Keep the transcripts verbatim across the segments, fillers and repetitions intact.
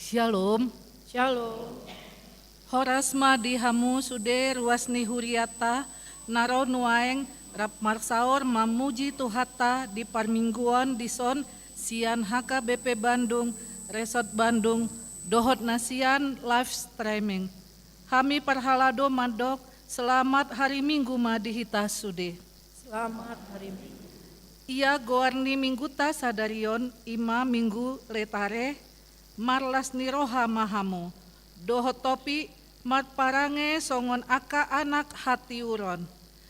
Shalom. Shalom. Horas ma di hamu sude ruas ni huriata, na ro nuaeng rap marsaor mamuji Tuhanta di parmingguon dison sian H K B P Bandung, Resort Bandung, dohot na sian live streaming. Hami parhalado mandok, selamat hari Minggu ma di hita sude. Selamat hari Minggu. Ia goar ni mingguta sadarion ima Minggu Letare, marlas ni roha ma hamu. Dohot topi, marparange songon angka anak hatiuron.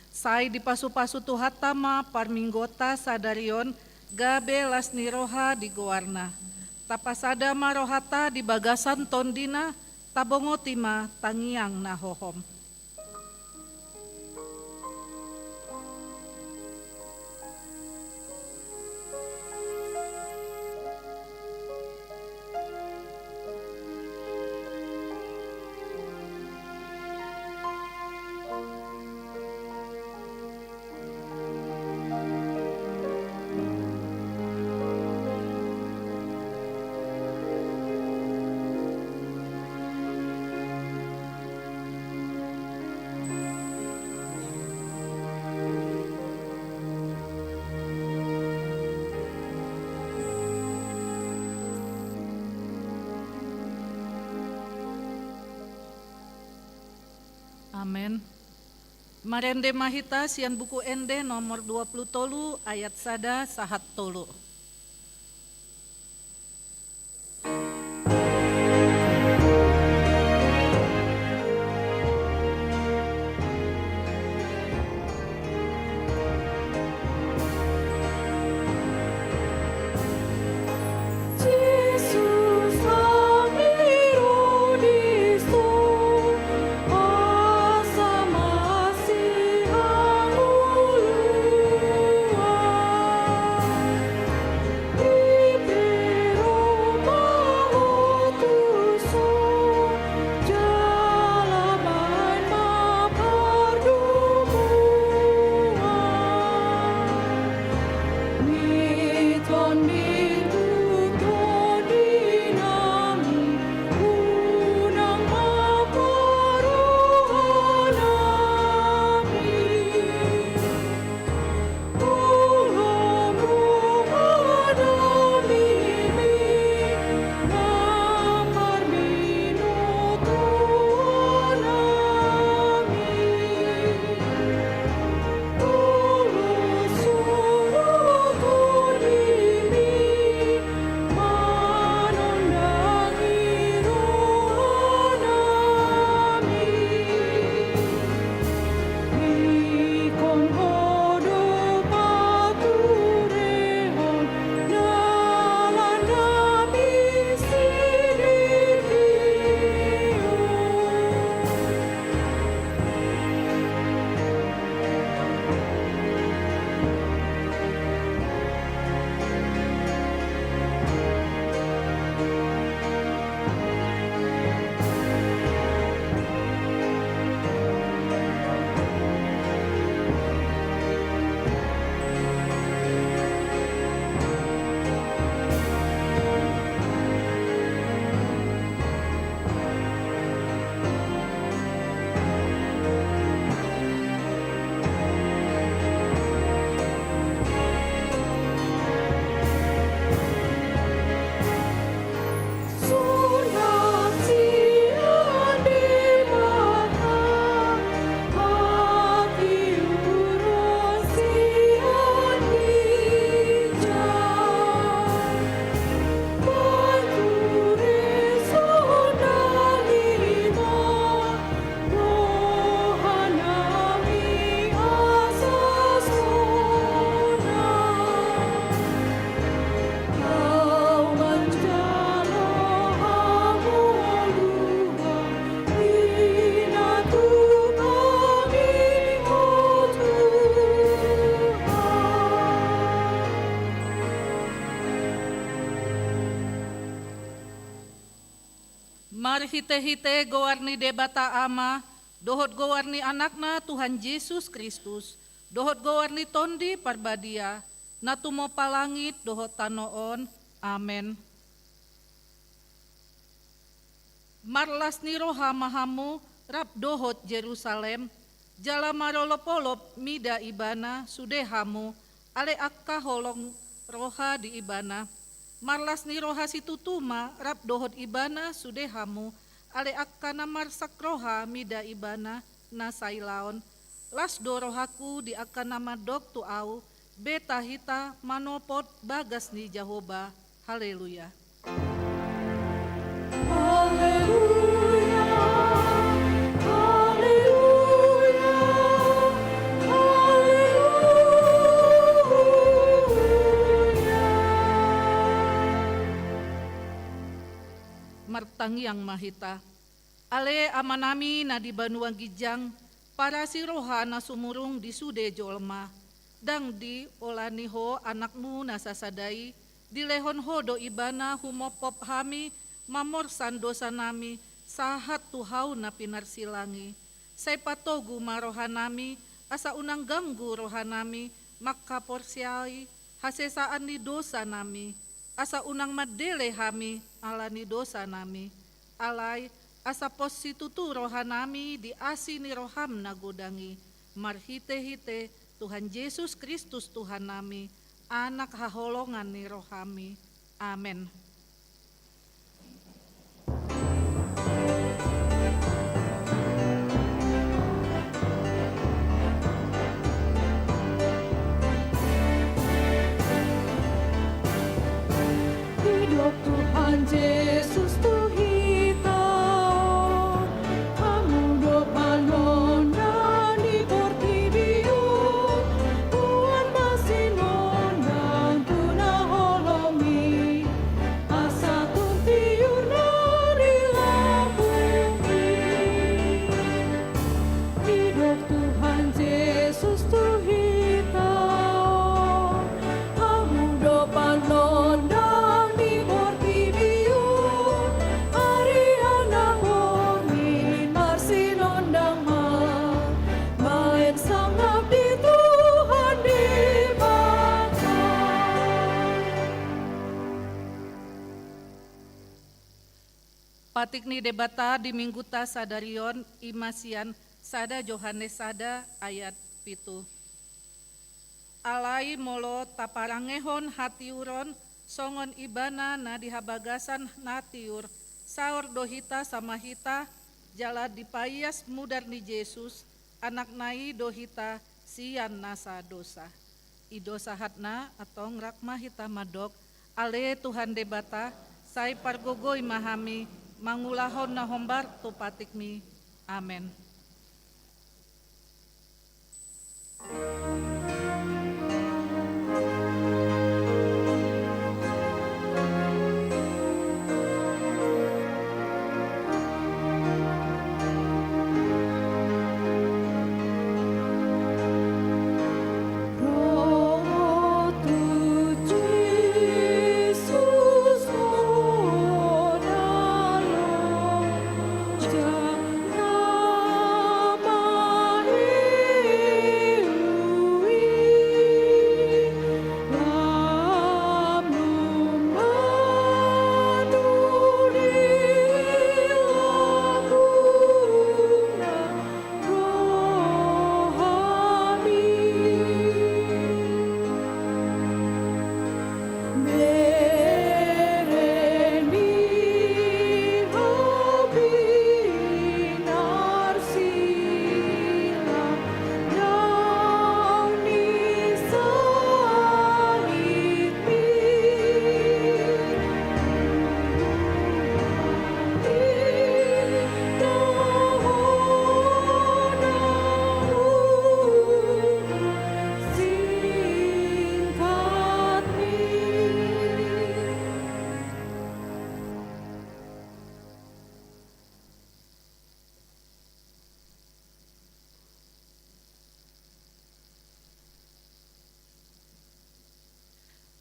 Sai dipasupasu Tuhanta ma parmingguonta sadarion, gabe las ni roha di goarna. Tapasada ma rohanta di bagasan tondina, tabongoti ma tangiang na hohom. Amen. Marende ma hita sian Buku Ende nomor dua puluh tolu ayat sada sahat tolu. Marhitehite goar ni Debata Ama, dohot goar ni Anakna Tuhan Jesus Kristus, dohot goar ni Tondi Parbadia, na tumompa langit dohot tano on. Amen. Marlas ni roha ma hamu rap dohot Jerusalem, jala marolopolop mida ibana sude hamu, ale angka holong roha di ibana. Marlas ni roha situtu ma rap dohot ibana sude hamu, ale angka na marsak roha mida ibana na sailaon. Las do rohangku di angka na mandok tu ahu, beta hita manopot bagas ni Jahowa. Haleluya. Haleluya, haleluya, haleluya. Martangiang ma hita. Ale Amanami na di banua ginjang, parasi roha na sumurung di sude jolma. Ndang diolani Ho Anakmu na sasada i, dilehon Ho do ibana humophop hami mamorsan dosanami sahat tu hau na pinarsilang i. Sai patogu ma rohanami, asa unang ganggu rohanami mangkaporseai hasesaan ni dosanami, asa unang mandele hami ala ni dosanami. Alai, asa pos situtu rohanami di asi ni roham na godang i, marhitehite Tuhan Jesus Kristus Tuhannami, Anak haholongan ni rohami. Amen. Didok Tuhan Jesus tu hita, hamu do panondang ni portibi on, boan ma sinondang tu na holong i, asa tung tiur na rilambung i. Didok Tuhan Jesus tu hita, hamu do panondang ni portibi on, arian na borngin marsinondang ma, baen sangap di Tuhan Debata. Patik ni Debata di Mingguta sadari on i ma sian sada Johannes sada ayat pitu. Alai molo taparangehon hatiuron songon Ibana na di habagasan na tiur, saor do hita sama hita, jala dipaias mudar ni Jesus, Anakna i do hita sian nasa dosa. I do sahatna. Antong rap ma hita mandok: Ale Tuhan Debata, sai pargogoi ma hami mangulahon na hombar tu patikmi. Amen.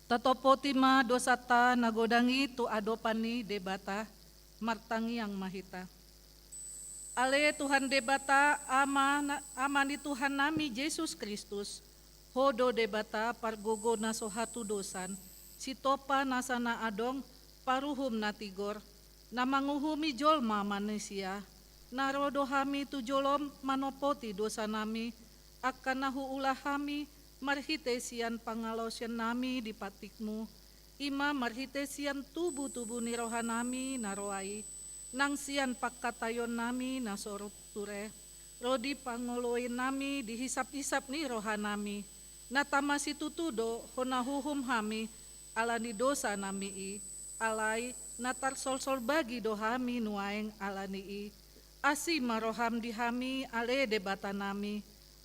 Tatompoti ma dosanta na godang i tu adopan ni Debata. Martangiang ma hita. Ale Tuhan Debata, Ama, Ama ni Tuhannami Jesus Kristus, Ho do Debata pargogo na so hatudosan, sitompa nasa na adong, paruhum na tigor, Na manguhumi jolma manisia, na ro do hami tu jolom manompoti dosanami, angka na huula hami marhite sian pangalaosionnami di patikmu, i ma marhite sian tubutubu ni rohanami na roa i, nang sian pangkataionnami na sorup ture, ro di pangoloionnami di hisaphisap ni rohanami, na tama situtu do hona huhum hami ala ni dosanami i, alai na tarsolsol bagi do hami nuaeng ala ni i. Asi ma roham di hami ale Debatanami,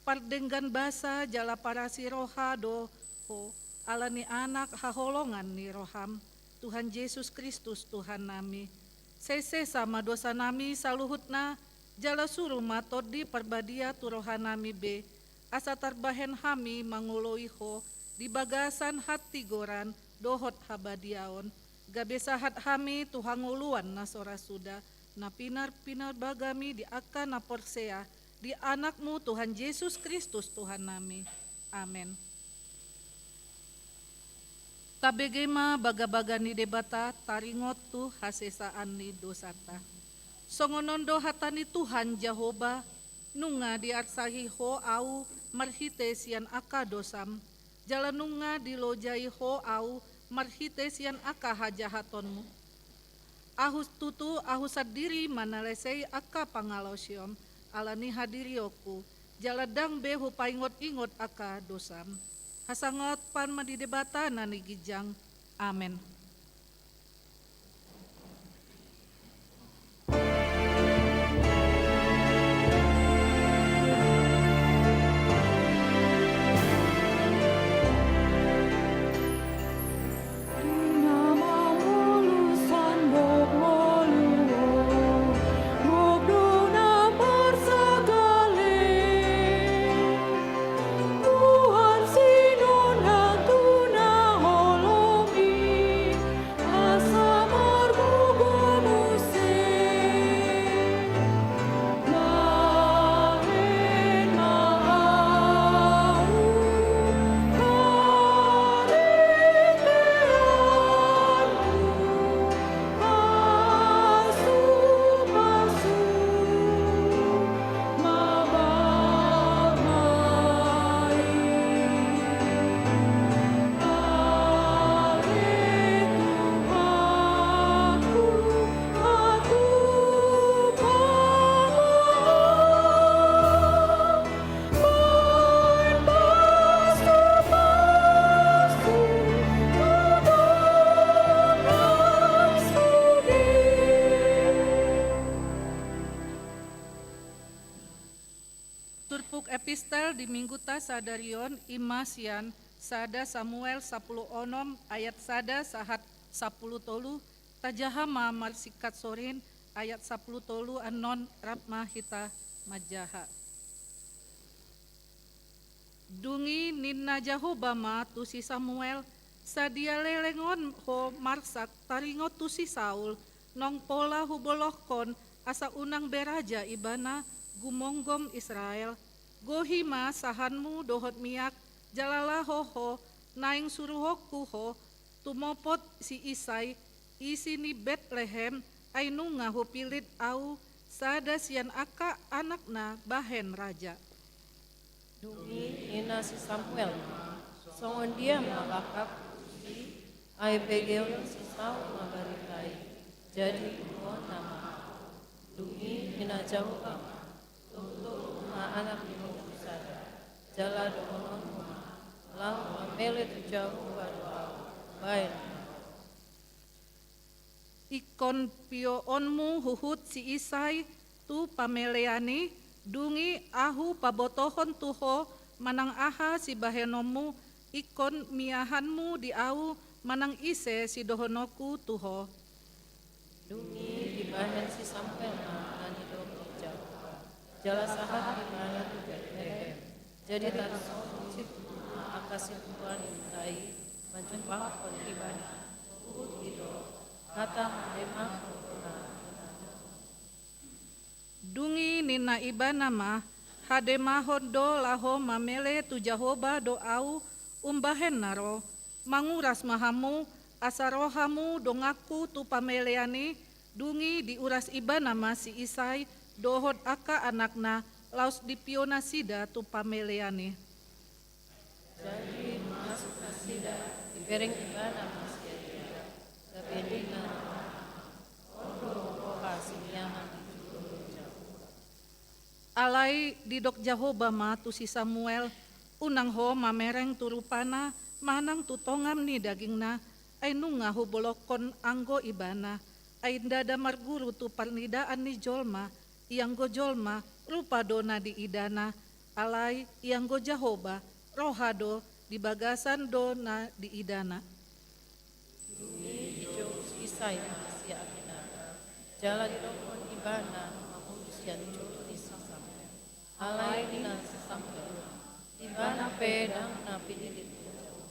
pardenggan basa jala parasi roha do ho ala ni Anak haholongan ni roham, Tuhan Jesus Kristus Tuhannami. Sesesa ma dosanami saluhutna, jala suru ma Tondi Parbadia tu rohanami be, asa tarbahen hami mangoloi ho di bagasan hatigoran dohot habadiaon, gabe sahat hami tu hangoluan na so ra suda, na pinarpinarbagami di angka na porsea di Anakmu Tuhan Jesus Kristus Tuhannami. Amen. Tabege ma bagabaga ni Debata taringot tu hasesaan ni dosanta. Songon on do hata ni Tuhan Jahowa, nunga diarsahi ho ahu marhite sian angka dosam, jala nunga dilojai ho ahu marhite sian angka hajahatonmu. Ahu tutu ahu sandiri manalesei angka pangalaosion ala ni hadirionku, jala ndang be hupaingotingot angka dosam. Hasangapan ma di Debata na ginjang. Amen. Turpuk epistel di mingguta sadari on i ma sian sada Samuel sapulu onom ayat sada sahat sapulu tolu. Tajaha ma marsingkat sorin ayat sapulu tolu annon, rap ma hita manjaha. Dung i ninna Jahowa ma tu si Samuel, sadia lelengon ho marsak taringot tu si Saul, nang pola hubolohkon asa unang be raja ibana gumonggom Israel. Gohi ma sahanmu dohot miak, jala laho ho, naeng suruhonku ho tumopot si Isai, isi ni Betlehem, ai nunga hupillit ahu sada sian angka anakna bahen raja. Dung i ninna si Samuel ma, songon dia ma langkatku tusi? Ai begeon si Saul ma barita i. Jadi punguonna ma ahu. Dung i ninna Jahowa ma, tongtong ma anak ni inongmu sada, jala dohononmu ma, laho mamele tu Jahowa do ahu, baen ma ho. Ingkon pioonmu huhut si Isai tu pamelean i, dung i ahu pabotohon tu ho manang aha sibahenonmu, ingkon miahanmu di ahu manang ise sidohononku tu ho. Dung i dibahen si Samuel ma na nidok ni Jahowa, jala sahat ibana tu Betlehem. Jadi tarsongon situtu ma angka sintua ni huta i manjumpangkon ibana. Huhut i do hata hademahon na. Dung i ninna ibana ma, hademahon do laho mamele tu Jahowa do ahu umbahen na ro. Manguras ma hamu, asa ro hamu donganku tu pamelean i, Dung i diuras ibana ma si Isai dohot angka anakna, laos dipio nasida tu pamelean i. Jadi masuk nasida, dibereng ibana ma sian i, gabe ninna ma: On do roha simiahan di jolo ni Jahowa. Alai didok Jahowa ma tu si Samuel: Unang ho mamereng tu rupana manang tu tongam ni dagingna, ai nunga hubolongkon anggo ibana. Ai ndada marguru tu parnidaan ni jolma, ianggo jolma rupa do na diidana, alai ianggo Jahowa roha do, di bagasan do na diidana. Dung i dijou si Isai ma si Abinadab, jala didokkon ibana mamolus sian jolo ni si Samuel. Alai ninna si Samuel ma: Ibana pe ndang na pinillit ni Jahowa.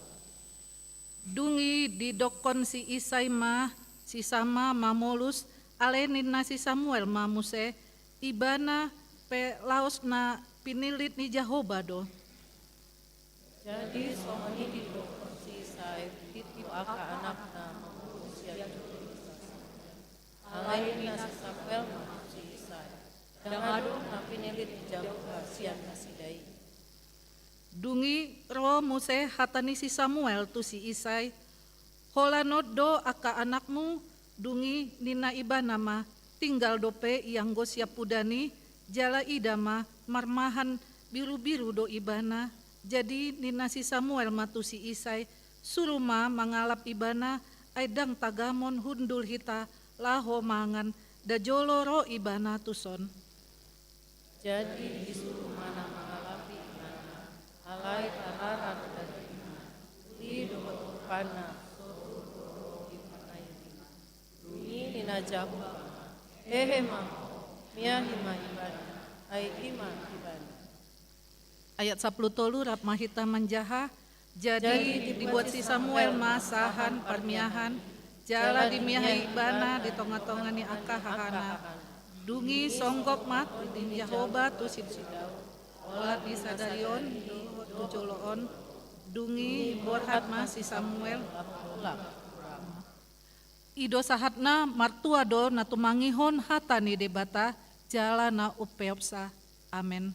Dung i didokkon si Isai ma si Sama mamolus, alai ninna si Samuel ma muse: Ibana pe laos na pinillit ni Jahowa do. Jadi songon i didokkon si Isai pitu angka anakna mamolus sian jolo ni si Samuel. Alai ninna si Samuel ma tu si Isai: Ndang adong na pinillit ni Jahowa sian nasida i. Dung i ro muse hata ni si Samuel tu si Isai: Holan on do angka anakmu. Dung i ninna ibana ma: Tinggal dope ianggo siampudan i, jala ida ma, marmahan birubiru do ibana. Jadi ninna si Samuel ma tu si Isai: Suru ma mangalap ibana, ai ndang tagamon hundul hita laho mangan, nda jolo ro ibana tuson. Jadi disuru ma na mangalapi ibana, alai tarara do dagingna, uli dohot rupana so ro di pangainna. Dung i ninna Jahowa ma: Hehe ma ho, miahi ma ibana, ai i ma ibana. Ayat sampulu tolu, rap ma hita manjaha. Jadi dibuat si Samuel ma sahan parmiahan, jala dimiahi ibana di tongatonga ni angka hahana. Dung i songgop ma tingki ni Jahowa tu si Daud, olat di sadari on dohot tu jolo on. Dung i borhat ma si Samuel. I do sahatna, martua do na tumangihon hata ni Debata jala na umpeopsa. Amen.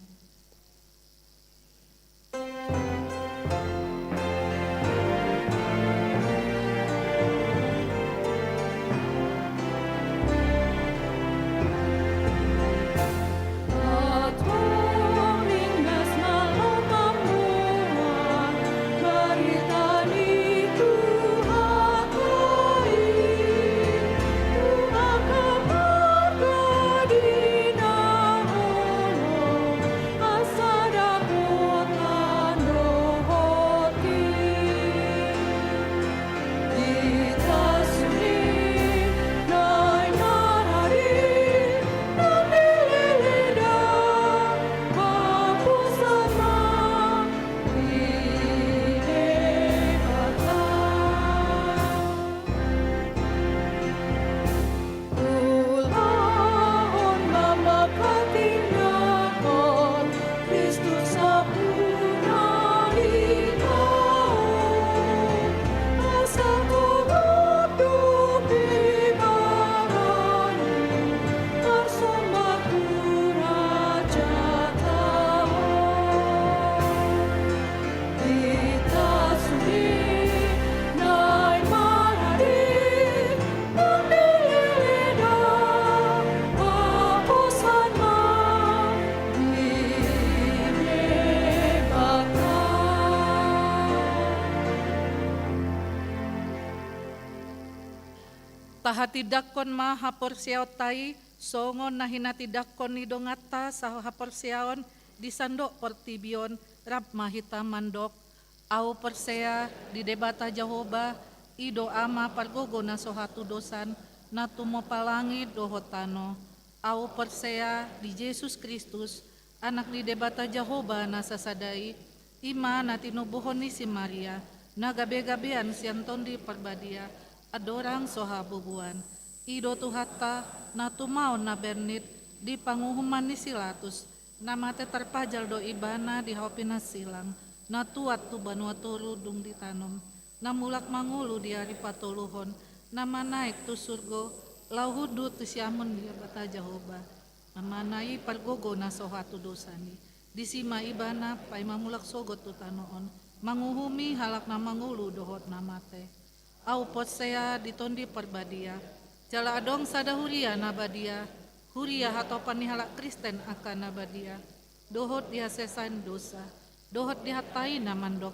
Tahatindangkon ma haporseaonta i, songon na hinatindangkon ni donganta sahaporseaon di sandok portibi on. Rap ma hita mandok: Ahu porsea di Debata Jahowa, i do Ama pargogo na so hatudosan, na tumompa langit dohot tano. Ahu porsea di Jesus Kristus, Anak ni Debata Jahowa na sasada i, i ma na tinubuhon ni si Maria, na gabegabean sian Tondi Parbadia, andorang so habubuan. I do Tuhanta, na tumaon na bernit di panguhuman ni si Latus, na mate tarpajal do Ibana di hau pinansilang, na tuat tu banua toru dung ditanom, na mulak mangolu di ari patoluhon, na manaek tu surgo, Laho hundul tu siamun ni Debata Jahowa, Amana i pargogo na so hatudosan i. Disi ma Ibana paima mulak sogot tu tano on, manguhumi halak na mangolu dohot na mate. Ahu porsea di Tondi Parbadia, jala adong sada huria na badia, huria hatopan ni halak Kristen angka na badia, dohot di hasesaan dosa, dohot di hata i na mandok,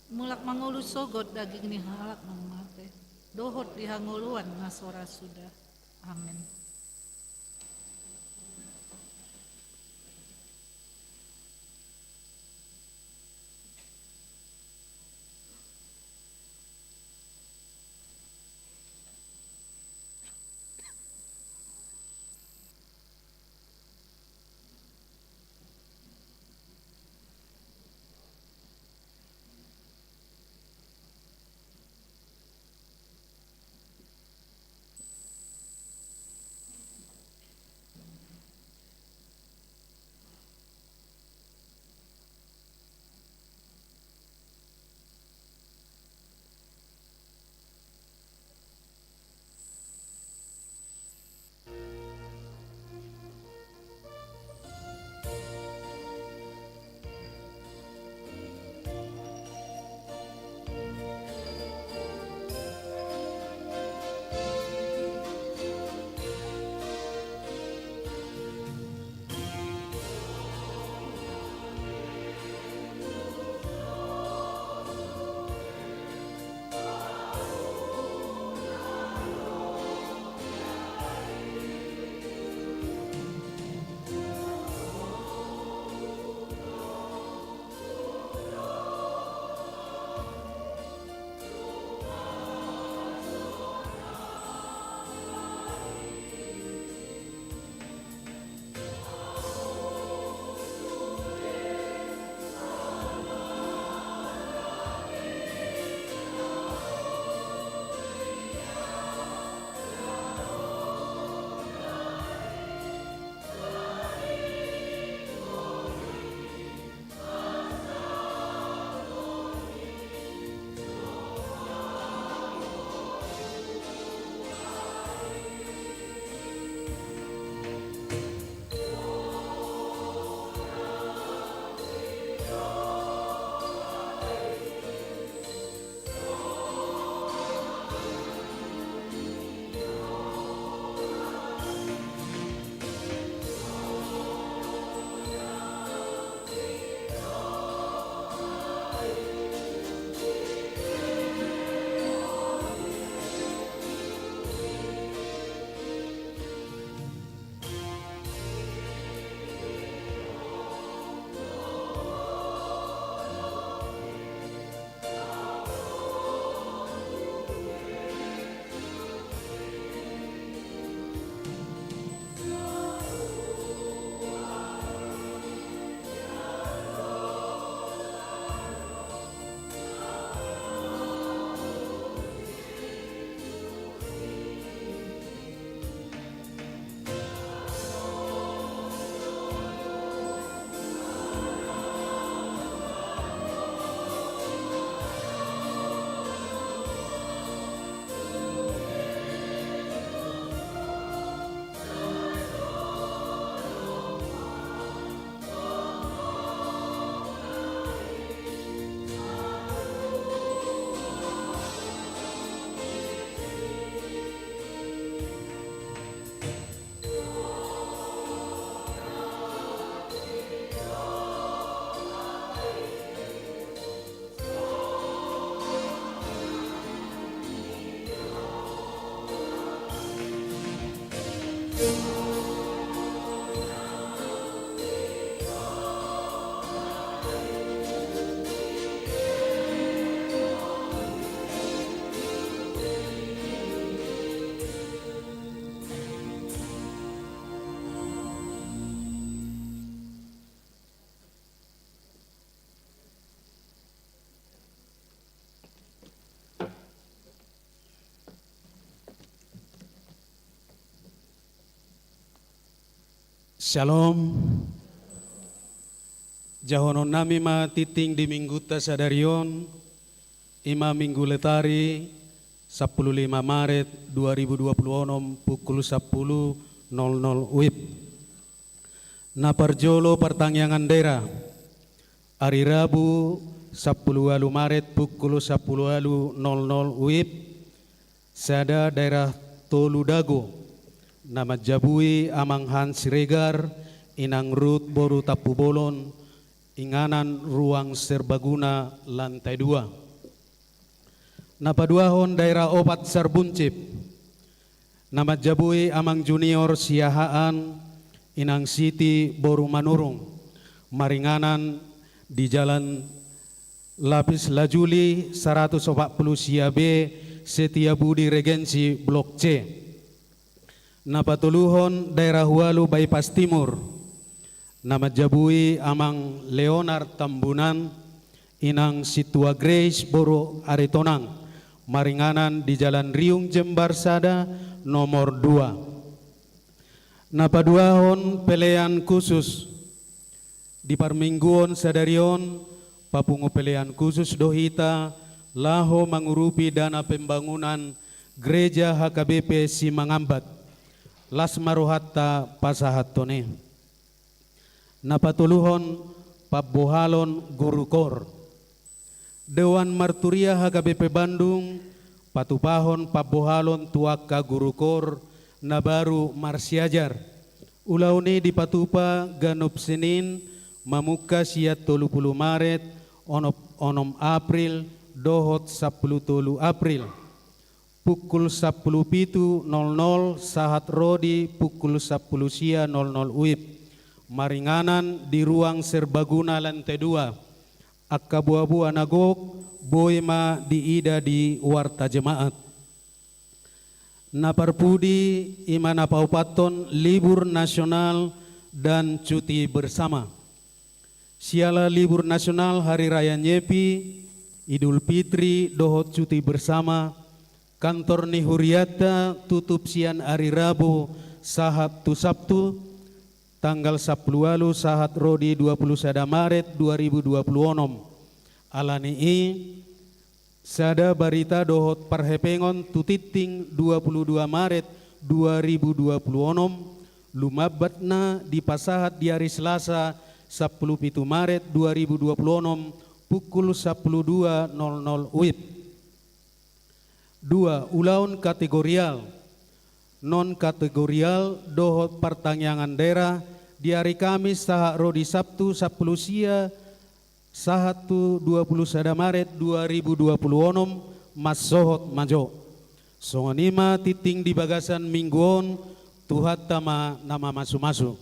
mulak mangolu sogot daging ni halak na mate, dohot di hangoluan na so ra suda. Amen. Syalom. Jahononnami ma tingting di Minggunta sadari on, i ma Minggu Letari, sampulu lima Maret dua ribu dua pulu onom pukul sampulu nol nol WIB. Na parjolo partangiangan daerah, ari Rabu sampulu ualu Maret pukul sampulu ualu nol nol WIB, sada daerah Tolu Dago, na manjabui Amang Hans Siregar, Inang Rut boru Tampubolon, inganan ruang serbaguna lantai dua. Na paduahon daerah opat Sarbuncit, na manjabui Amang Junior Siahaan, Inang Siti boru Manurung, maringanan di Jalan Lapis Lajuli saratus opat pulu sia B, Setiabudi Regensi Blok C. Na patoluhon daerah ualu Bypass Timur, na manjabui Amang Leonard Tambunan, Inang Sintua Grace boru Aritonang, maringanan di Jalan Riung Jembar sada nomor dua. Na paduahon pelean khusus. Di parmingguon sadari on, papungu pelean khusus do hita laho mangurupi dana pembangunan Gereja H K B P Simangambat. Las ma rohanta pasahathon i. Na patoluhon pambohalon guru kor. Dewan Marturia H K B P Bandung patupahon pambohalon tu angka guru kor na baru marsiajar. Ulaon i dipatupa ganup Senin mamungka sian tolu pulu Maret, onom, onom April dohot sampulu tolu April. Pukul sampulu pitu nol nol sahat ro di pukul sampulu sia nol nol WIB. Maringanan di ruang serbaguna lantai dua. Angka boaboa na gok boi ma diida di warta jemaat. Na parpudi i ma na paopathon libur nasional dan cuti bersama. Siala libur nasional Hari Raya Nyepi, Idul Fitri dohot cuti bersama, kantor ni hurianta tutup sian ari Rabu sahat tu Sabtu, tanggal sampulu ualu sahat ro di dua pulu sada Maret dua ribu dua pulu onom. Alani i, sada barita dohot parhepengon tu tingting dua pulu dua Maret dua ribu dua pulu onom, lumambatna dipasahat di ari Selasa sampulu pitu Maret dua ribu dua pulu onom pukul sampulu dua nol nol WIB. Dua, ulaon kategorial, non kategorial dohot partangiangan daerah di ari Kamis sahat ro di Sabtu sampulu sia sahat tu dua pulu sada Maret dua ribu dua pulu onom, mansohot ma jo. Songon i ma tingting di bagasan minggu on, Tuhanta ma na mamasumasu.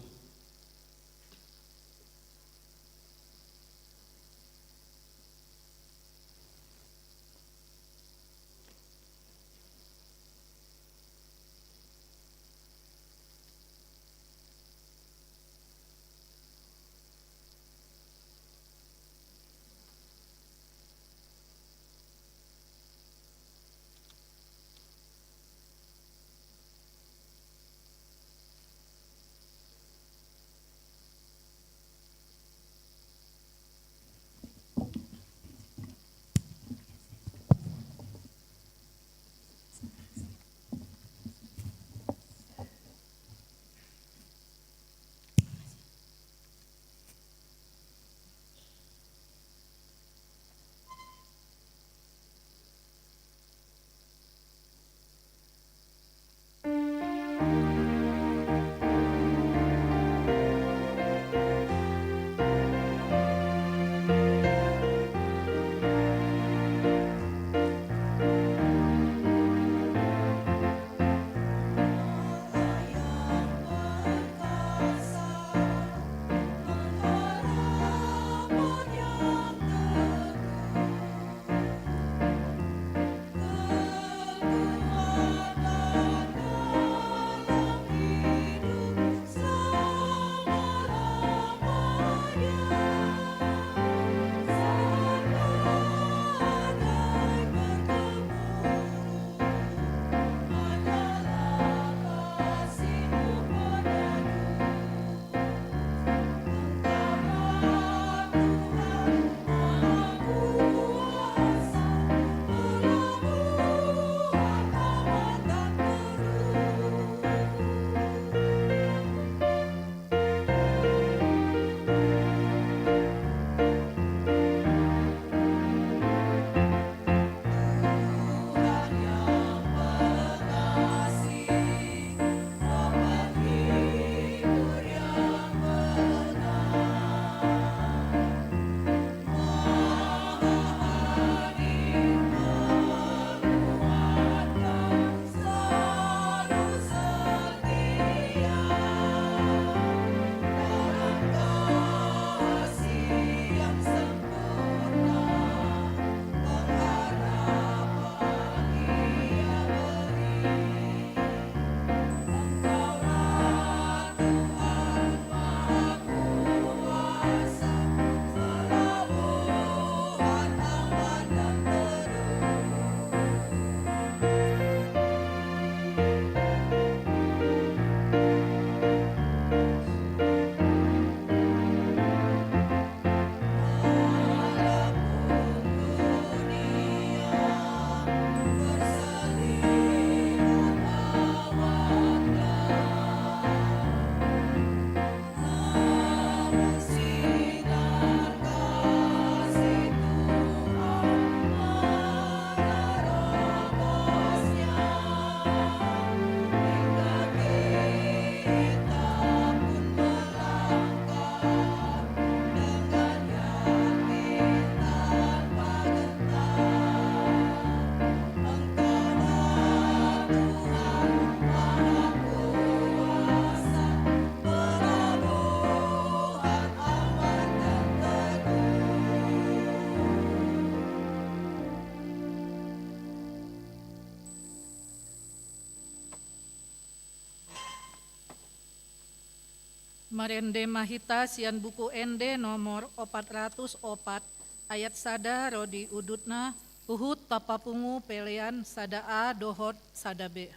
Marende ma hita sian Buku Ende nomor opat ratus opat, ayat sada ro di udutna, huhut tapapungu pelean sada A dohot sada B.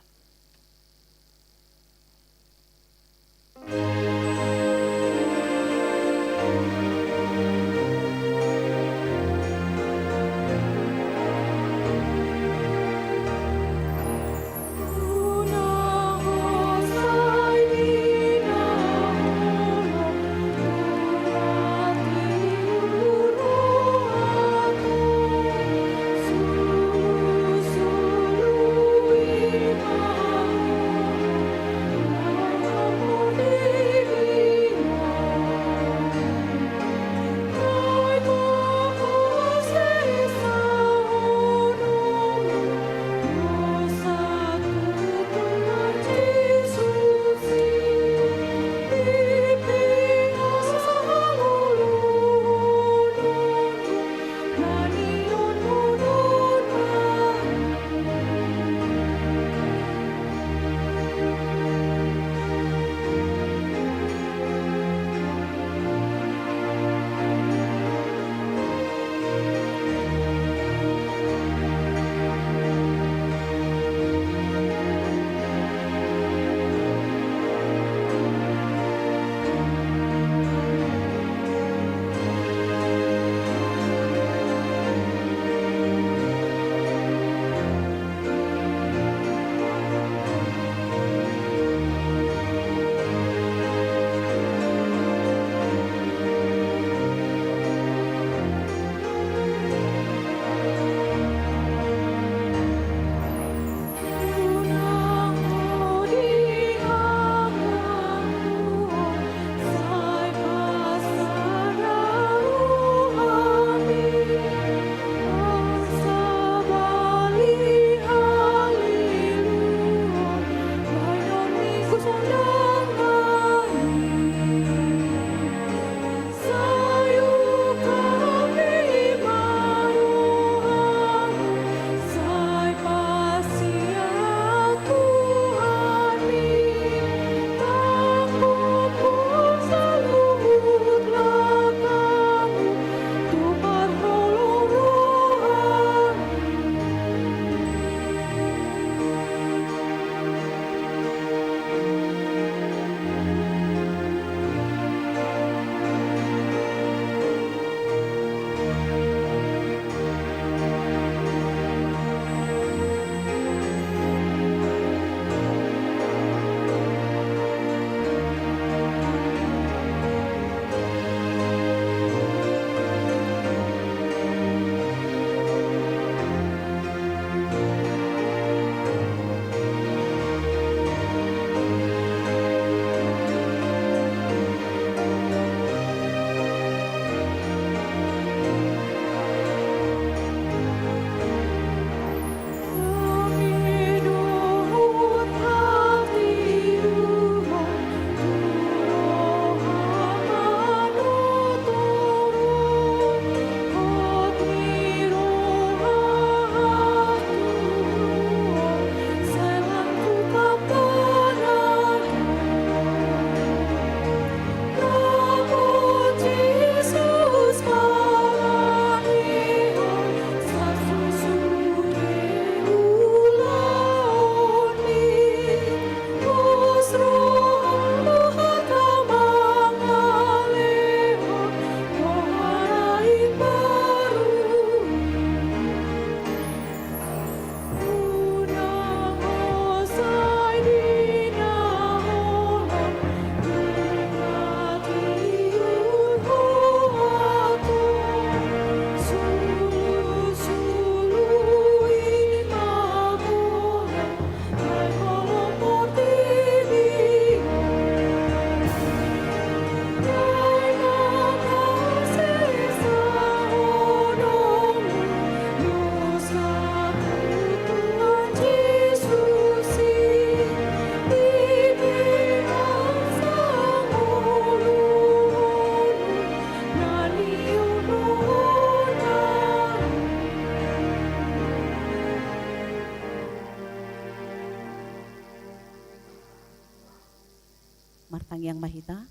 Martangiang ma hita.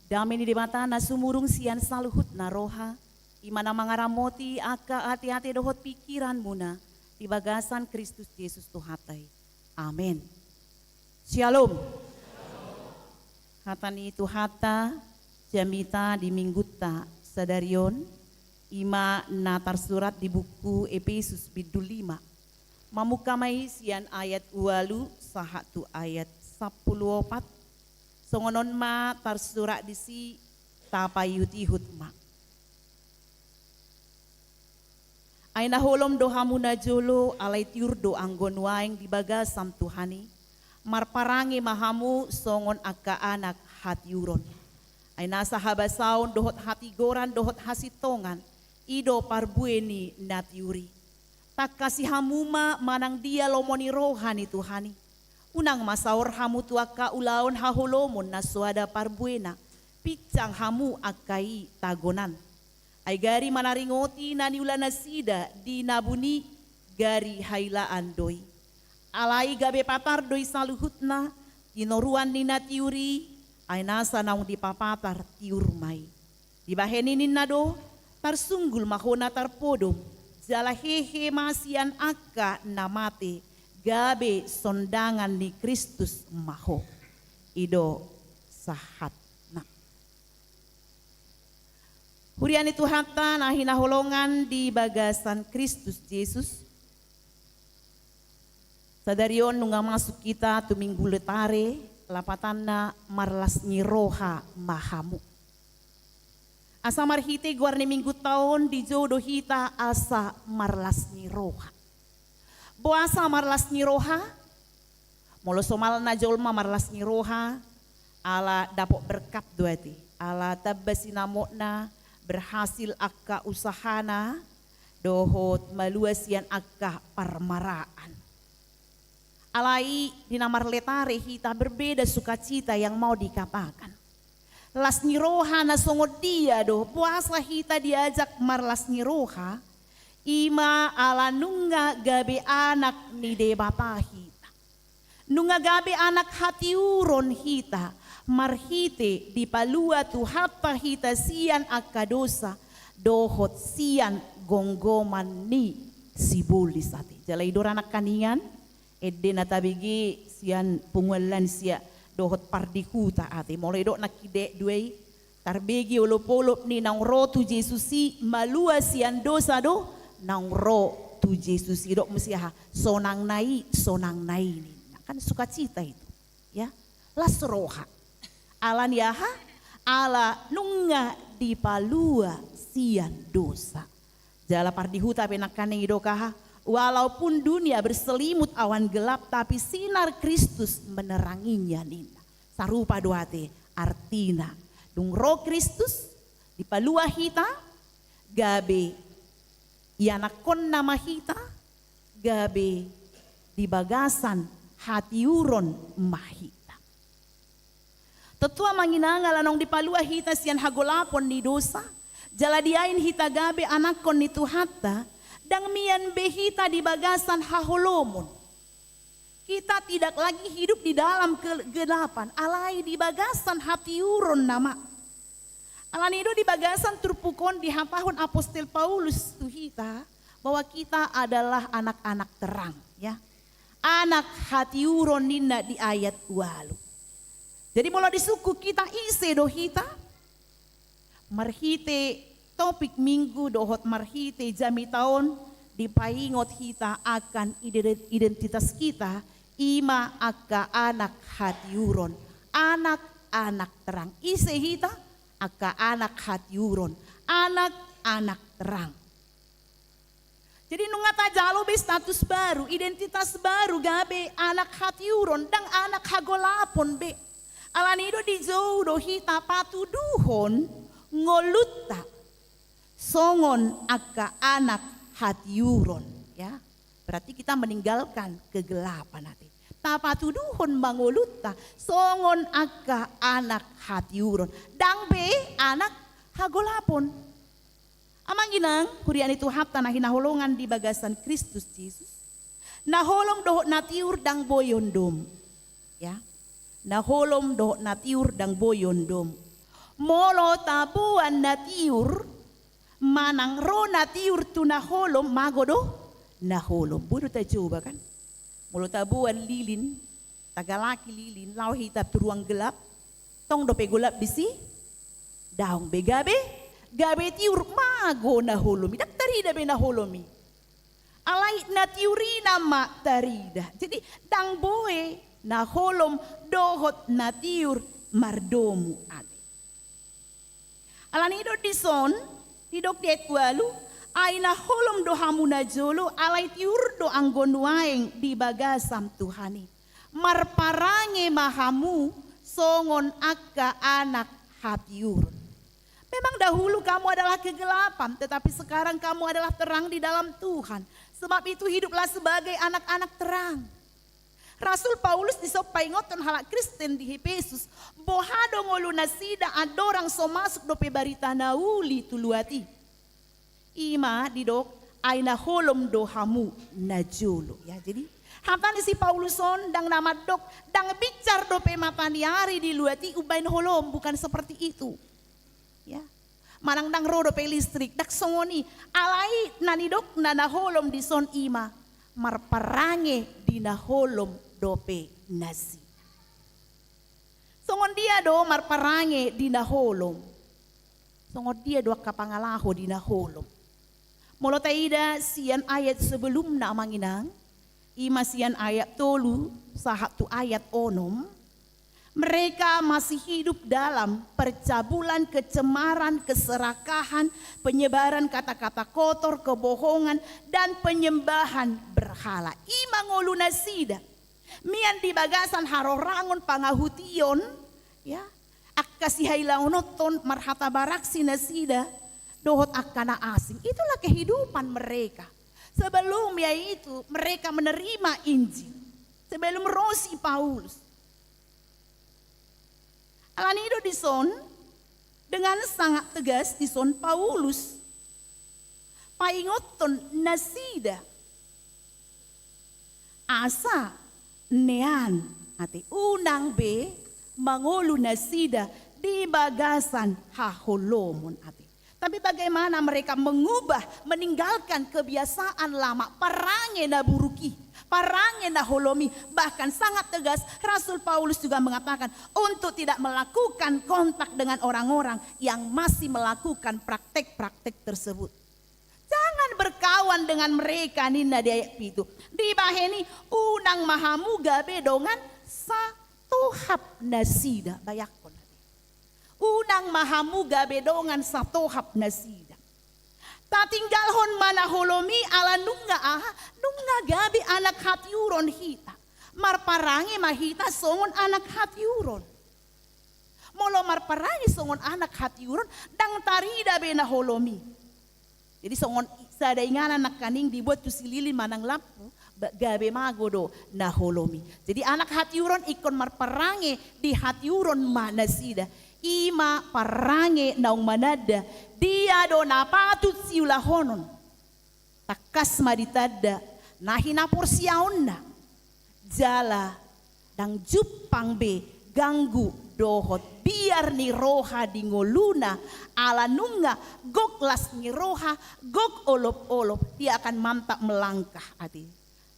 Dame ni Debata na sumurung sian saluhutna roha, i ma na mangaramoti angka ateate dohot pingkiranmuna di bagasan Kristus Jesus Tuhanta i. Amen. Syalom. Hata ni Tuhanta jamita di Minggunta sadari on, i ma na tarsurat di buku Epesus bindu lima. Mamungka ma i sian ayat ualu sahat tu ayat sampulu opat. Songon on ma tarsurat disi, tapaihut-ihut ma. Ai na holom do hamu najolo, alai tiur do anggo nuaeng di bagasan Tuhan i, marparange ma hamu songon angka anak hatiuron. Ai nasa habasaon dohot hatigoran dohot hasintongan, i do parbue ni na tiur i. Tangkasi hamu ma manang dia lomo ni roha ni Tuhan i. Unang ma saor hamu tu angka ulaon haholomon na so ada parbuena, pinsang hamu angka i tagonan. Ai gari manaringoti na niula nasida di na buni, gari hailaan do i. Alai gabe patar do i saluhutna, tinoruan ni na tiur i, ai nasa naung dipapatar tiur ma i. Dibahen i ninna do, tarsunggul ma ho na tarpodom, jala hehe ma sian angka na mate, gabe sondangan ni Kristus ma ho. I do sahatna. Huria ni Tuhanta na hinaholongan di bagasan Kristus Jesus. Sadari on nunga masuk hita tu Minggu Letare, lapatanna marlas ni roha ma hamu. Asa marhite goar ni Minggunta on dijou do hita asa marlas ni roha. Boasa marlas ni roha? Molo somalna jolma marlas ni roha, ala dapot berkat do ate, ala tamba sinamotna, berhasil angka usahana, dohot malua sian angka parmaraan. Alai di na marletare hita berbeda sukacita yang mau dikatakan. Las ni roha na songon dia do, boasa hita diajak marlas ni roha, i ma ala nunga gabe anak ni Debata hita. Nunga gabe anak hatiuron hita, marhite dipalua Tuhanta hita sian angka dosa, dohot sian gomgoman ni sibolis ate. Jala i do ra nangkaningan, ende na tabege sian punguan lansia dohot pardihuta ate. Molo didok nangkin dua i, tarbege olopolop ni naung ro tu Jesus i malua sian dosa do, naung ro tu Jesus i dok muse aha, sonang na i, sonang na i ninna. Kan sukacita itu. Ya, las roha. Ala ni aha? Ala nunga dipalua sian dosa. Jala pardihuta pe nangkaning didok aha? Walaupun dunia berselimut awan gelap, tapi sinar Kristus meneranginya ninna. Sarupa do ate artina. Dung ro Kristus, dipalua hita, gabe ianakkonna ma hita, gabe di bagasan hatiuron ma hita. Tontu amang inang, ala naung dipalua hita sian hagolapon ni dosa, jala diain hita gabe anakkon ni Tuhanta, ndang mian be hita di bagasan haholomon. Kita tidak lagi hidup di dalam kegelapan, alai di bagasan hatiuron nama. Alani do di bagasan turpuk on dihatahon apostel Paulus tu hita bahwa kita adalah anak-anak terang, ya. Anak hatiuron ninna di ayat ualu. Jadi molo disungkun hita ise do hita, marhite topik minggu dohot marhite jamita on dipaingot hita akan ide-, identitas hita, i ma angka anak hatiuron, anak-anak terang. Ise hita? Angka anak hatiuron, anak-anak terang. Jadi nunga tajalo be status baru, identitas baru, gabe anak hatiuron, ndang anak hagolapon be. Alani do dijou do hita patuduhon ngolunta songon angka anak hatiuron, ya. Berarti kita meninggalkan kegelapan ate. Tapatuduhon ma ngolunta songon angka anak hatiuron, ndang be anak hagolapon. Amang inang, huria ni Tuhanta na hinaholongan di bagasan Kristus Jesus. Na holom dohot na tiur ndang boi ondom. Ya. Na holom dohot na tiur ndang boi ondom. Molo taboan na tiur, manang ro na tiur tu na holom, mago do na holom. Boi do tajoba kan? Molo taboan lilin, tagalaki lilin, laho hita tu ruang gelap, tong dope golap disi? Daong be, gabe, gabe tiur, mago na holom i, ndang tarida be na holom i. Alai na tiur i nama tarida. Jadi, ndang boi na holom dohot na tiur mardomu, ate. Alani do dison, didok di ayat ualu, ai na holom do hamu najolo, alai tiur do anggo nuaeng di bagasan Tuhan i. Marparange ma hamu songon angka anak hatiuron. Memang dahulu kamu adalah kegelapan, tetapi sekarang kamu adalah terang di dalam Tuhan. Sebab itu hiduplah sebagai anak-anak terang. Rasul Paulus dison paingothon halak Kristen di Epesus, boha do ngolu nasida andorang so masuk dope barita na uli tu luat i. Ima didok, ai na holom do hamu najolo. Ya, jadi hata ni si Paulus on ndang na mandok, ndang binsar dope mataniari di luat i umbahen holom, bukan seperti itu. Ya. Manang ndang ro dope listrik, ndang songon i. Alai na nidokna na holom dison ima, marparange di na holom dope nasida. Songon dia do marparange di na holom? Songon dia do angka pangalaho di na holom? Molo taida sian ayat sebelumna, amang inang, ima sian ayat tolu sahat tu ayat onom, mereka masih hidup dalam percabulan, kecemaran, keserakahan, penyebaran kata-kata kotor, kebohongan, dan penyembahan berhala. Ima ngolu nasida. Mian di bagasan harorangon, pangahution, ya, angka sihailaononhon, marhata baraksi nasida dohot angka na asing. Itulah kehidupan mereka sebelum, yaitu mereka menerima Injil. Sebelum ro si Paulus. Alani do dison, dengan sangat tegas dison Paulus paingothon nasida asa nean, ate, unang be mangolu nasida di bagasan haholomon, ate. Tapi bagaimana mereka mengubah, meninggalkan kebiasaan lama, parange na buruk i, parange na holom i, bahkan sangat tegas Rasul Paulus juga mengatakan untuk tidak melakukan kontak dengan orang-orang yang masih melakukan praktek-praktek tersebut. Jangan berkawan dengan mereka, ninna di ayat pitu. Dibahen i, unang ma hamu gabe dongan satohap nasida. Bayangkon. Unang ma hamu gabe dongan satohap nasida. Tatinggalhon ma na holom i ala nunga aha? Nunga gabe anak hatiuron hita. Marparange ma hita songon anak hatiuron. Molo marparange songon anak hatiuron, ndang tarida be na holom i. Jadi songon i-, sada inganan nangkaning dibuat tu silili manang lampu, ba-, gabe mago do na holom i. Jadi anak hatiuron ingkon marparange di hatiuron ma nasida. Ima parange naung mananda, dia do na patut siulahonon. Tangkas ma ditanda na hinaporseaonna. Jala ndang jumpang be ganggu dohot biar ni roha di ngoluna, ala nunga gok las ni roha, gok olop-olop, dia akan mantap melangkah, ate.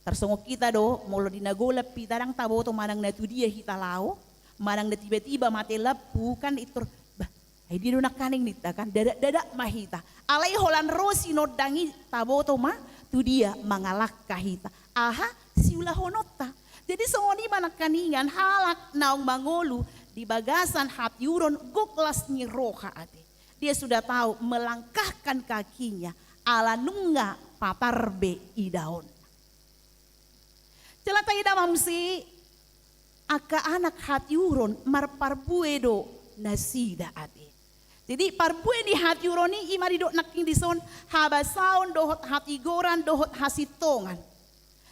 Tarsongon hita do, molo di na golap hita ndang taboto manang na tu dia hita laho, manang na tiba-tiba mate lampu kan, intor, bah, ai dia do nangkaning ninta kan, dadak-dadak ma hita. Alai holan ro sinondang i taboto ma tu dia mangalangka hita. Aha siulahononta. Jadi songon i ma nangkaningan halak naung mangolu di bagasan hatiuron, gok las ni roha, ate. Dia sudah tahu melangkahkan kakinya ala nunga patar be idaonna. Jala taida ma muse, angka anak hatiuron marparbue do nasida, ate. Jadi parbue ni hatiuron i ima didok nangkin dison, habasaon dohot hatigoran dohot hasintongan.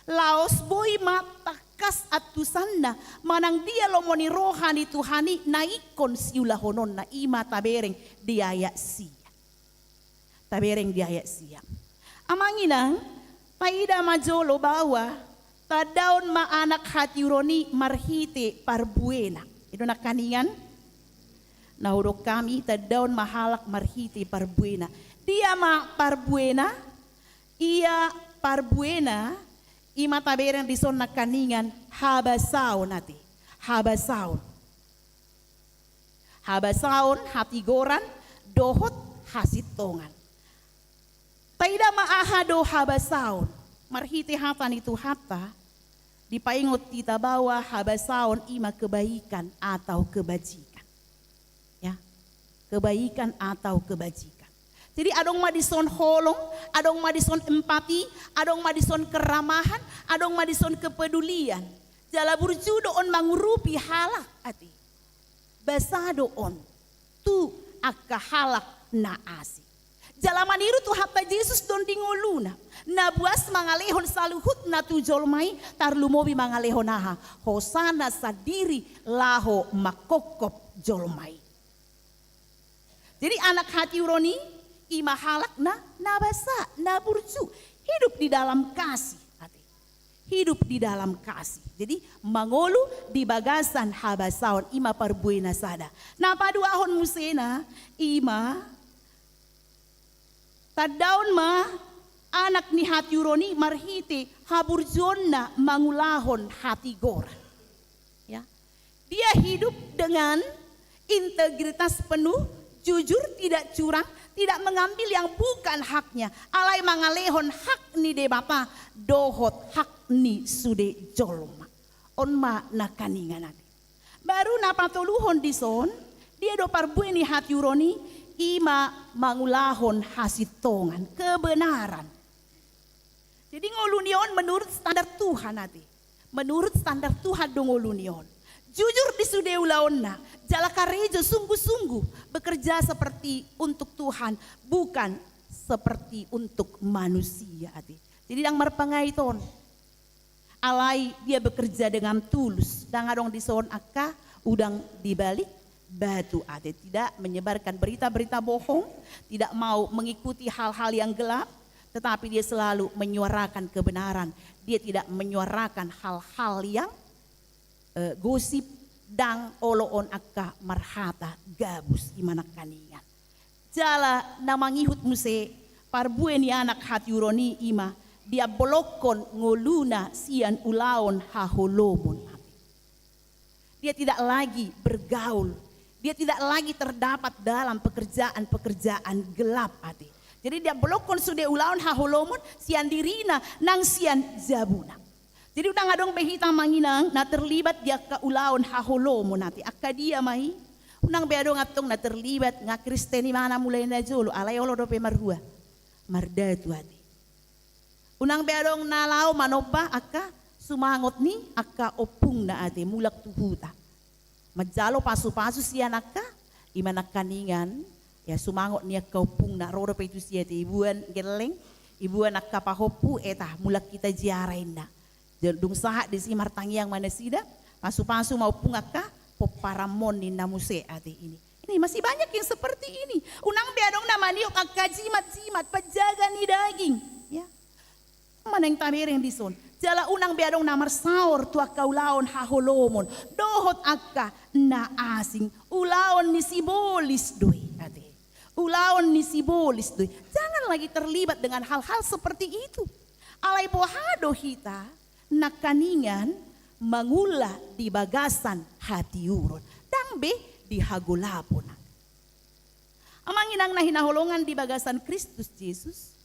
Laos boi ma tangkas antusanna manang dia lomo ni roha ni Tuhan i na ingkon siulahononna, ima tabereng di ayat sia. Tabereng di ayat sia. Amang inang, taida ma jolo bahwa tandaon ma anak hatiuron i marhite parbuena. I do nangkaningan. Na hudok hami, tandaon ma halak marhite parbuena. Dia ma parbuena? Ia parbuena, i ma tabereng dison nangkaningan, habasaon ate. Habasaon. Habasaon, hatigoran, dohot hasintongan. Taida ma aha do habasaon. Marhite hata ni Tuhanta, dipaingot hita bahwa habasaon i ma kebaikan atau kebajikan. Ya, kebaikan atau kebajikan. Jadi adong ma dison holong, adong ma dison empati, adong ma dison keramahan, adong ma dison kepedulian. Jala burju do on mangurupi halak ate. Basa do on tu angka halak na asing. Jala maniru Tuhanta Jesus do on di ngoluna, na buas mangalehon saluhutna tu jolma i, tarlumobi mangalehon aha? Hosana sandiri laho manghophop jolma i. Jadi anak hatiuron i, i ma halak na, na basa, na burju, hidup di dalam kasih ate. Hidup di dalam kasih. Jadi mangolu di bagasan habasaon, i ma parbuena sada. Na paduahon musena, i ma tandaon ma anak ni hatiuron i marhite haburjuonna mangulahon hatigoran. Ya. Dia hidup dengan integritas penuh, jujur, tidak curang, tidak mengambil yang bukan haknya, alai mangalehon hak ni Debata dohot hak ni sude jolma. On ma nangkaningan ate. Baru na patoluhon dison, dia do parbue ni hatiuron i, i ma mangulahon hasintongan, kebenaran. Jadi ngolu ni on menurut standar Tuhan ate. Menurut standar Tuhan do ngolu ni on. Jujur di sude ulaonna, jala karejo sungguh-sungguh, bekerja seperti untuk Tuhan, bukan seperti untuk manusia ate. Jadi ndang marpangait on. Alai dia bekerja dengan tulus. Ndang adong dison angka udang di balik batu ate. Tidak menyebarkan berita-berita bohong, tidak mau mengikuti hal-hal yang gelap, tetapi dia selalu menyuarakan kebenaran. Dia tidak menyuarakan hal-hal yang, eh, gosip, ndang olo on angka marhata gabus, i ma nangkaningan. Jala na mangihut muse parbue ni anak hatiuron i, i ma diambolongkon ngoluna sian ulaon haholomon ate. Dia tidak lagi bergaul, dia tidak lagi terdapat dalam pekerjaan-pekerjaan gelap ate. Jadi diambolongkon sude ulaon haholomon sian dirina nang sian jabuna. Jadi unang adong be hita amang inang na terlibat di angka ulaon haholomon ate. Angka dia ma i? Unang be adong antong na terlibat, nga Kristen i ma na mulai na jolo, alai olo dope marhua, mardatu ate. Unang be adong na laho manomba angka sumangot ni angka ompungna ate, mulak tu huta manjalo pasu-pasu sian angka, i ma nangkaningan, ya, sumangot ni angka ompungna. Ro dope tusi ate, iboan gelleng, iboan angka pahompu, eta, mulak hita ziarah inna. Dung sahat disi martangiang ma nasida, pasu-pasu ma ompung angka pomparanmon ninna muse ate ini. Ini masih banyak yang seperti ini. Unang be adong na maniop angka jimat-jimat, penjaga ni daging. Ya. Ma naeng tabereng dison. Jala unang be adong na marsaor tu angka ulaon haholomon dohot angka na asing. Ulaon ni sibolis do i ate. Ulaon ni sibolis do i. Jangan lagi terlibat dengan hal-hal seperti itu. Alai boha do hita nangkaningan mangula di bagasan hatiuron, ndang be di hagolapon. Amang inang na hinaholongan di bagasan Kristus Jesus,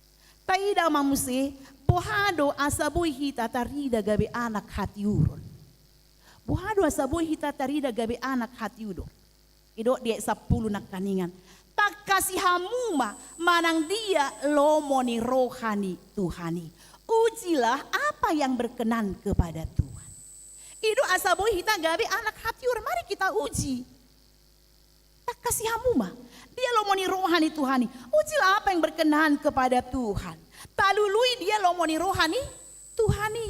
taida ma muse boha do asa boi hita tarida gabe anak hatiuron. Boha do asa boi hita tarida gabe anak hatiuron? Didok di ayat sampulu nangkaningan, tangkasi hamu ma manang dia lomo ni roha ni Tuhan i. Ujilah apa yang berkenan kepada Tuhan. I do asa boi hita gabe anak hatiuron. Mari kita uji. Tangkasi hamu ma dia lomo ni roha ni Tuhan i. Ujilah apa yang berkenan kepada Tuhan. Talului dia lomo ni roha ni Tuhan i.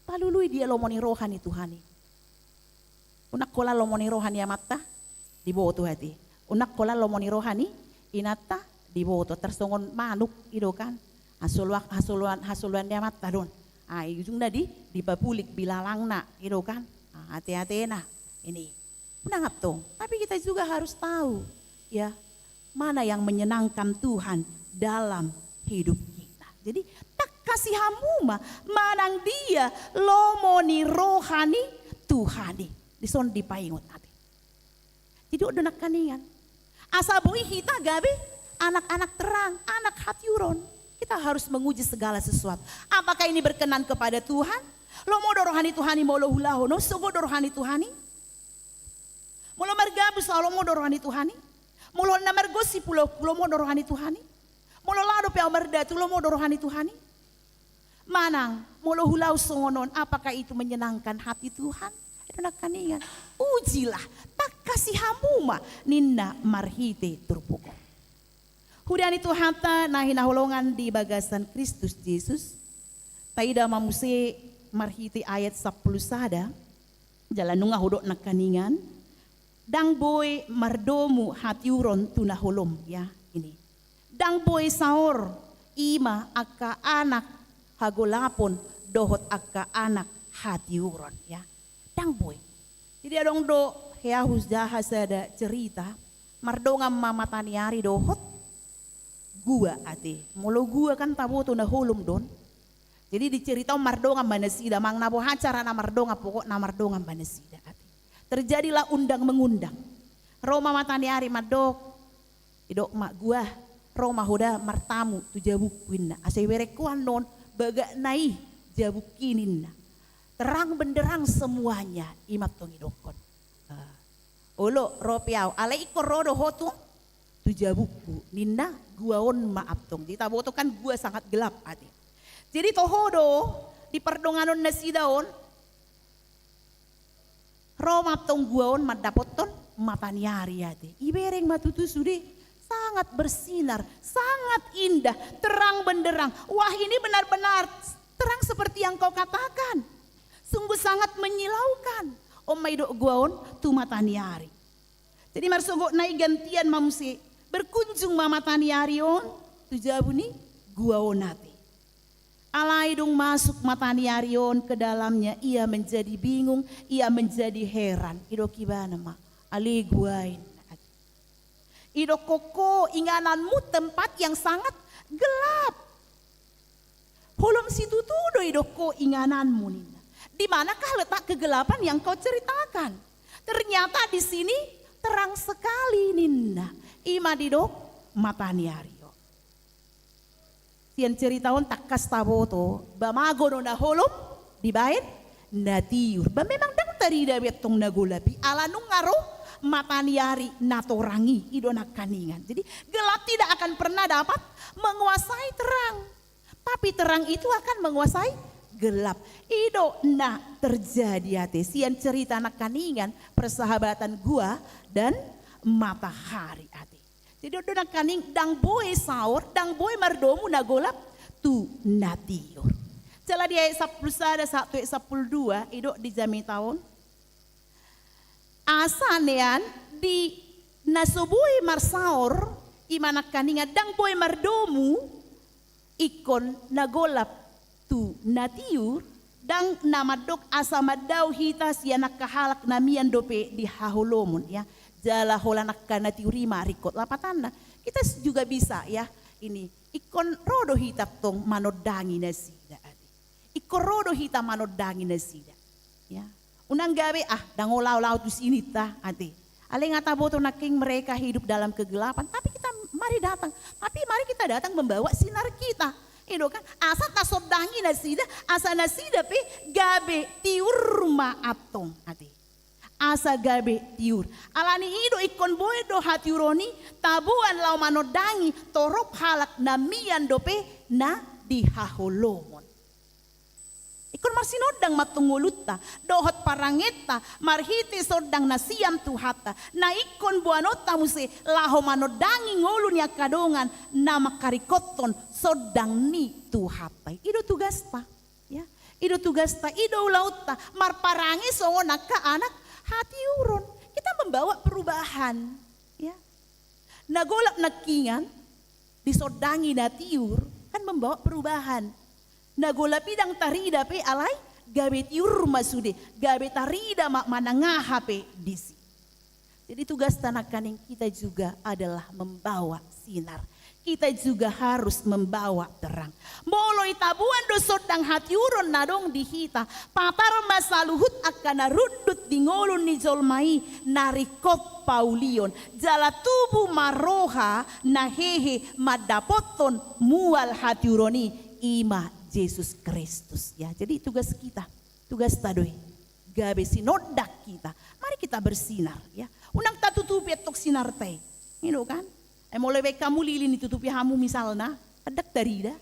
Talului dia lomo ni roha ni Tuhan i. Unang holan lomo ni roha ni amanta diboto ate. Unang holan lomo ni roha ni inanta diboto. Tarsongon manuk i do kan. Hasoloan, hasoloan, hasoloan ni amanta do on. Ai ujungna di, dipapulik bilalangna i do kan. Ah, ate-atena. Ini. Unang antong, tapi kita juga harus tahu, ya, mana yang menyenangkan Tuhan dalam hidup kita. Jadi, tangkasi hamu ma manang dia lomo ni roha ni Tuhan i. Dison dipaingot ate. Jadi, on do nangkaningan. Asa boi hita gabe anak-anak terang, anak hatiuron. Kita harus menguji segala sesuatu. Apakah ini berkenan kepada Tuhan? Lomo do roha ni Tuhan i molo huulahon on, sogo do roha ni Tuhan i? Molo margabus ahu, lomo do roha ni Tuhan i? Molo na margosip ulaonku, lomo do roha ni Tuhan i? Molo laho dope ahu mardatu, lomo do roha ni Tuhan i? Manang, molo huulahon songon on, apakah itu menyenangkan hati Tuhan? I do nangkaningan. Ujilah, tangkasi hamu ma, ninna marhite turpuk on. Huria ni Tuhanta na hinaholongan di bagasan Kristus Jesus, taida ma muse marhite ayat sampulu sada, jala nunga hudok nangkaningan, ndang boi mardomu hatiuron tu na holom, ya, ini. Ndang boi saor, i ma angka anak hagolapon dohot angka anak hatiuron, ya. Ndang boi. Jadi adong do hea hujaha sada cerita, mardongan ma mataniari dohot gua ate. Molo gua kan taboto na holom do on. Jadi di cerita on mardongan ma nasida, manang na boha carana mardongan, pokokna mardongan ma nasida ate. Terjadilah undang mengundang. Ro ma mataniari mandok, didok ma gua, ro ma ho da martamu tu jabungku ninna. Asa iberengku annon bagakna i jabungki ninna. Terang benderang semuanya, i ma antong didokkon. Ah. Olo, ro pe ahu, alai ingkon ro do ho tu, tu jabungku ninna, gua on ma antong. Jadi taboto kan gua sangat gelap ate. Jadi toho do di pardonganon nasida on, ro ma antong gua on mandapothon mataniari ate. Ibereng ma tutu sude, sangat bersinar, sangat indah, terang benderang. Wah, ini benar-benar terang seperti yang kau katakan. Sungguh sangat menyilaukan. On ma didok gua on tu mataniari. Jadi marsogotna i gantian ma muse, berkunjung ma mataniari on tu jabu ni gua on ate. Alai dung masuk mataniari on ke dalamnya, ia menjadi bingung, ia menjadi heran. Didok ibana ma, ale gua i, didok ho, ingananmu tempat yang sangat gelap. Holom situtu do, didok ho, ingananmu ninna. Di manakah letak kegelapan yang kau ceritakan? Ternyata di sini terang sekali ninna. I ma didok mataniari on. Sian cerita on tangkas taboto, ba mago do na holom dibaen na tiur. Ba memang ndang tarida be antong na golap i, ala nunga ro mataniari na torang i, i do nangkaningan. Jadi gelap tidak akan pernah dapat menguasai terang. Tapi terang itu akan menguasai gelap. I do na terjadi ate sian cerita nangkaningan persahabatan gua dan matahari ate. Jadi on do nangkaning, ndang boi saor, ndang boi mardomu na golap tu na tiur. Jala di ayat sampulu sada sahat tu ayat sampulu dua, didok di jamita on. Asa nian di na so boi marsaor, i ma nangkaningan ndang boi mardomu, ingkon na golap tu na tiur, ndang na mandok asa mandao hita sian angka halak na mian dope di haholomon, ya. Jala holan angka na tiur i ma ringkot lapatanna. Kita juga bisa, ya, ini, ingkon ro do hita tong manondangi nasida, ate. Ingkon ro do hita manondangi nasida. Ya. Unang gabe, ah, ndang olo ahu laho tusi ninta, ate. Alai nga taboto nangkin mereka hidup dalam kegelapan, tapi kita mari datang. Tapi mari kita datang membawa sinar kita. Didok kan, asa tasondangi nasida, asa nasida pe gabe tiur ma antong, ate. Asa gabe tiur. Alani i do ingkon boi do hatiuron i taboan laho manondangi torop halak na mian dope na di haholomon. Ingkon marsinondang ma antong ngolunta dohot parangenta marhite sondang na sian Tuhanta, na ingkon boanonta muse laho manondangi ngolu ni angka dongan na mangkaringkothon sondang ni Tuhanta i. I do tugasta, ya. I do tugasta, i do ulaonta marparange songon angka anak hatiuron. Kita membawa perubahan, ya. Na golap nangkiningan disondangi na tiur, kan membawa perubahan. Na golap i ndang tarida pe alai gabe tiur ma sude, gabe tarida ma manang aha pe disi. Jadi tugasta nangkaning, kita juga adalah membawa sinar. Kita juga harus membawa terang. Molo i taboan do sondang hatiuron na adong di hita, patar ma saluhut angka na rundut di ngolu ni jolma i na ringkot paulion, jala tubu ma roha na hehe mandapothon mual hatiuron i, i ma Jesus Kristus. Ya, jadi tugas kita, tugasta do i. Gabe sinondang hita. Mari kita bersinar, ya. Unang tatutupi antong sinarta i. I do kan? Ai molo dibaen hamu lilin, ditutupi hamu misalna, ndang tarida.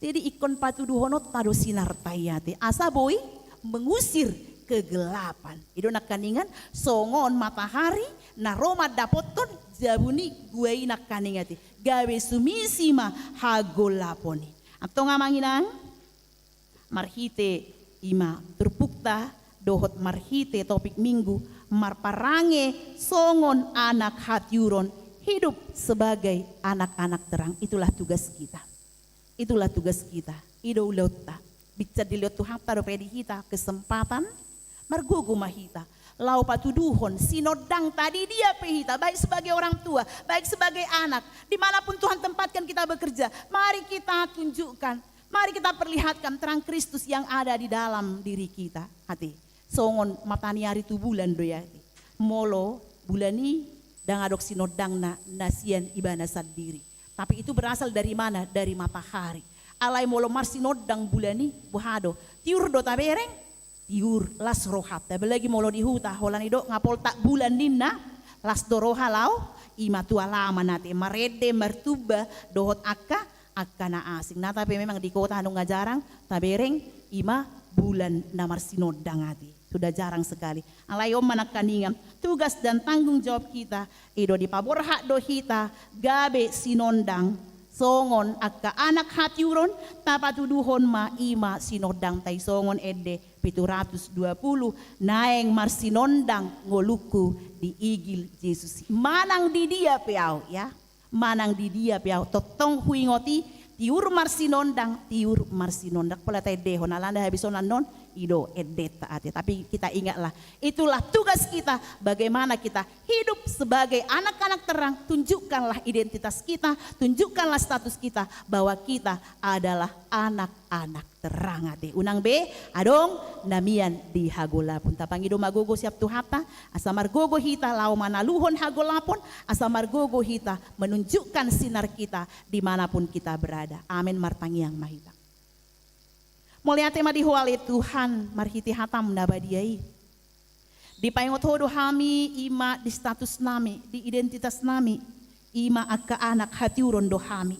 Jadi ingkon patuduhononta do sinarta i ate, asa boi mengusir kegelapan. I do nangkaningan, songon matahari na ro mandapothon jabu ni gua i nangkaning ate. Gabe sumisi ma hagolapon i. Antong amang inang, marhite i ma turpukta dohot marhite topik Minggu, marparange songon anak hatiuron, hidup sebagai anak-anak terang. Itulah tugas kita. Itulah tugas kita. I do ulaonta. Binsan dilehon Tuhanta dope di hita kesempatan, margogo ma hita laho patuduhon sinondangta di dia pe hita, baik sebagai orang tua, baik sebagai anak, di mana pun Tuhan tempatkan kita bekerja, mari kita tunjukkan, mari kita perlihatkan terang Kristus yang ada di dalam diri kita. Ate, songon mataniari tu bulan do i ate. Molo bulan i ndang adong sinondangna na sian ibana sandiri. Tapi itu berasal dari mana? Dari matahari. Alai molo marsinondang bulan i, boha do? Tiur do tabereng? Tiur, las rohanta. Apalagi molo di huta, holan i do nga poltak bulan ninna, las do roha laho i ma tu alaman ate, marende, martumba dohot angka, angka na asing. Na tapi memang di kota nunga jarang tabereng i ma bulan na marsinondang ate. Sudah jarang sekali. Alai on ma nangkaningan, tugas dan tanggung jawab kita, i do dipaborhat do hita gabe sinondang songon angka anak hatiuron, tapatuduhon ma i ma sinondangta i songon ende pitu ratus dua puluh, naeng marsinondang ngolungku di igil Jesus i. Manang di dia pe ahu, ya. Manang di dia pe ahu, tongtong huingot i, tiur marsinondang, tiur marsinondang. Pola taendehon, alana habis on annon, i do endenta ate. Tapi kita ingatlah, itulah tugas kita, bagaimana kita hidup sebagai anak-anak terang, tunjukkanlah identitas kita, tunjukkanlah status kita, bahwa kita adalah anak-anak terang ate. Unang be adong na mian di hagolapon. Tapangido ma gogo sian Tuhanta, asa margogo hita laho manaluhon hagolapon, asa margogo hita menunjukkan sinar kita di mana pun kita berada. Amen. Martangiang ma hita. Mauliate ma di Ho ale Tuhan, marhite hataM na badia i. Dipaingot Ho do hami, i ma di status nami, di identitas nami, i ma angka anak hatiuron do hami.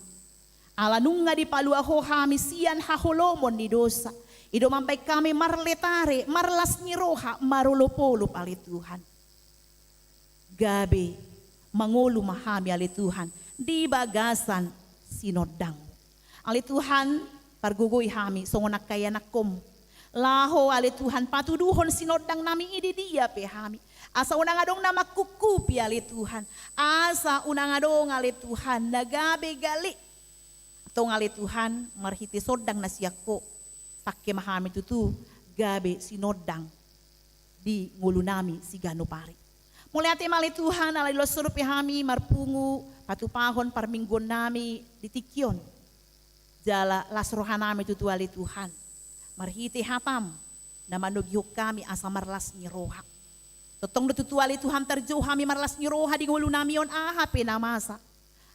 Ala nunga dipalua Ho hami sian haholomon ni dosa, i do mambaen hami marletare, marlas ni roha, marolopolop ale Tuhan. Gabe mangolu ma hami ale Tuhan di bagasan sinondangMu. Ale Tuhan, pargogoi hami songon angka ianakhonMu. Laho ale Tuhan patuduhon sinondang nami i di dia pe hami. Asa unang adong na mangkupkupi ale Tuhan. Asa unang adong ale Tuhan na gabe gale. Antong ale Tuhan, marhite sondang na sian Ho, pangke ma hami tutu gabe sinondang di ngolu nami siganup ari. Mauliate ma ale Tuhan, ala dilehon Ho dope hami marpungu patupahon parmingguon nami di tingki on. Jala las roha nami tutu ale Tuhan, marhite hataM na manogihon hami asa marlas ni roha. Tongtong do tutu ale Tuhan tarjou hami marlas ni roha di ngolu nami on, aha pe na masa.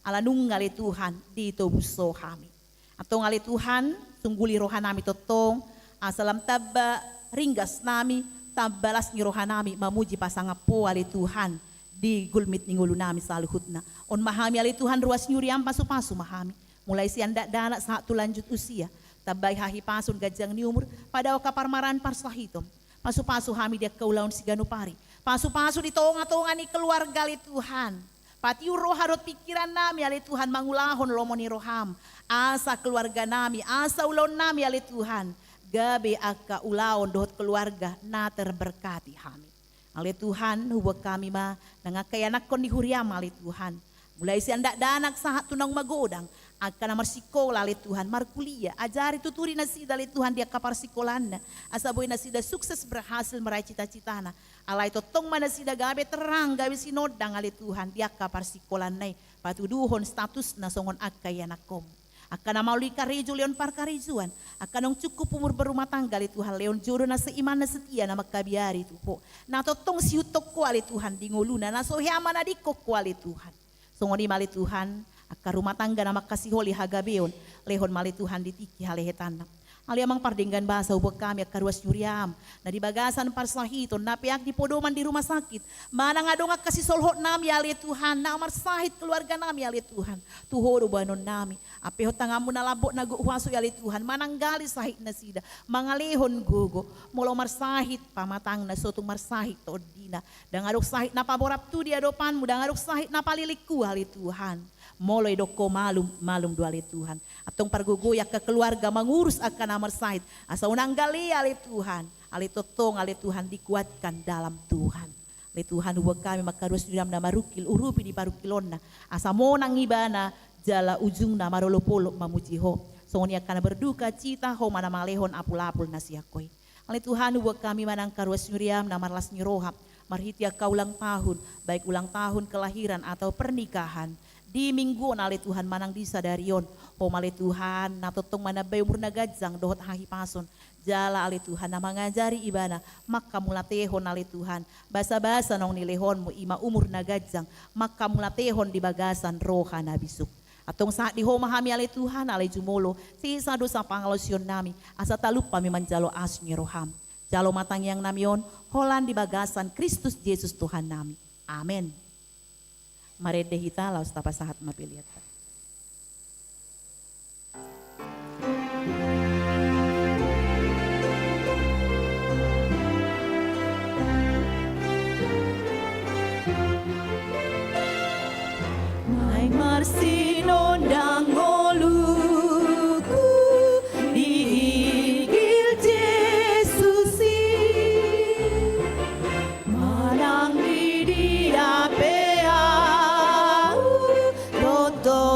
Ala nunga ale Tuhan ditobus Ho hami. Antong ale Tuhan, sungguli roha nami tongtong, asa lam tamba ringgas nami, tamba las ni roha nami mamuji pasangap Ho ale Tuhan di gulmit ni ngolu nami saluhutna. On ma hami ale Tuhan ruas ni huriaM, pasupasu ma hami. Mulai sian dakdanak sahat tu lanjut usia. Tambai hahipason, ganjang ni umur, padaoka parmaraan parsahiton. Pasupasu hami di angka ulaon siganup ari. Pasupasu di tongatonga ni keluarga ale Tuhan. Patiur roha dohot pingkiran nami ale Tuhan mangulahon lomo ni rohaM. Asa keluarga nami, asa ulaon nami ale Tuhan, gabe angka ulaon dohot keluarga na terberkati hami. Ale Tuhan, huboan hami ma nang angka ianakhon ni huriaM ale Tuhan. Mulai sian dakdanak sahat tu naung magodang. Angka na marsikola ale Tuhan, markuliah, ajari tuturi nasida ale Tuhan di angka parsikolanna, asa boi nasida sukses berhasil meraih cita-citana. Alai tongtong ma nasida gabe terang, gabe sinondang ale Tuhan di angka parsikolanna i, patuduhon statusna songon angka ianakhonmu. Angka na mauli karejo lehon parkarejoan, angka naung cukup umur berumah tangga ale Tuhan, lehon jodoh na seiman na setia na mangkabiari tu Ho. Na tongtong siihuthon Ho ale Tuhan di ngoluna, na so hea manadingkon Ho ale Tuhan. Songon i ma ale Tuhan, angka rumah tangga na mangkasiholi hagabeon, lehon ma ale Tuhan di tingki halehetanna. Ale Amang pardenggan basa, huboan hami angka ruas ni huriaM, na di bagasan parsahiton, na peak di podoman di rumah sakit, manang adong angka sisolhotnami ale Tuhan, na marsahit keluarganami ale Tuhan, tu Ho do boanonnami. Ampehon tanganMu na lambok na gok huaso i ale Tuhan, mananggali sahit nasida, mangalehon gogo, molo marsahit pamatangna, so tung marsahit tondina. Ndang adong sahit na paborabtu di adopanMu, ndang adong sahit na palilingkua ale Tuhan. Molo didok Ho malum, malum do ale Tuhan. Antong pargogoi angka keluarga mangurus angka na marsahit, asa unang gale ale Tuhan. Ale tongtong ale Tuhan dikuatkan dalam Tuhan. Ale Tuhan, huboan hami ma angka ruas ni huriaM na marungkil, urupi di parungkilonna, asa monang ibana jala ujungna marolopolop mamuji Ho. Songon i angka na berduka cita, Ho ma na mangalehon apulapul na sian Ho i. Ale Tuhan, huboan hami ma nang angka ruas ni huriaM na marlas ni roha, marhite angka ulang tahun, baik ulang tahun kelahiran atau pernikahan, di minggu on ale Tuhan manang di sadari on. Ho ma ale Tuhan na tongtong manambai umur na ganjang dohot hahipason, jala ale Tuhan na mangajari ibana mangkamulatehon ale Tuhan basabasa naung nilehonMu, i ma umur na ganjang, mangkamulatehon di bagasan roha na bisuk. Antong sahat di Ho ma hami ale Tuhan, alai jumolo sesa dosa pangalaosionnami, asa talup hami manjalo asi ni rohaM. Jalo ma tangiangnami on holan di bagasan Kristus Jesus Tuhannami. Amen. Marende hita laos tapasahat ma peleanta. Naeng marsinondang ngoluku di igil Jesus i, manang di dia pe ahu, tongtong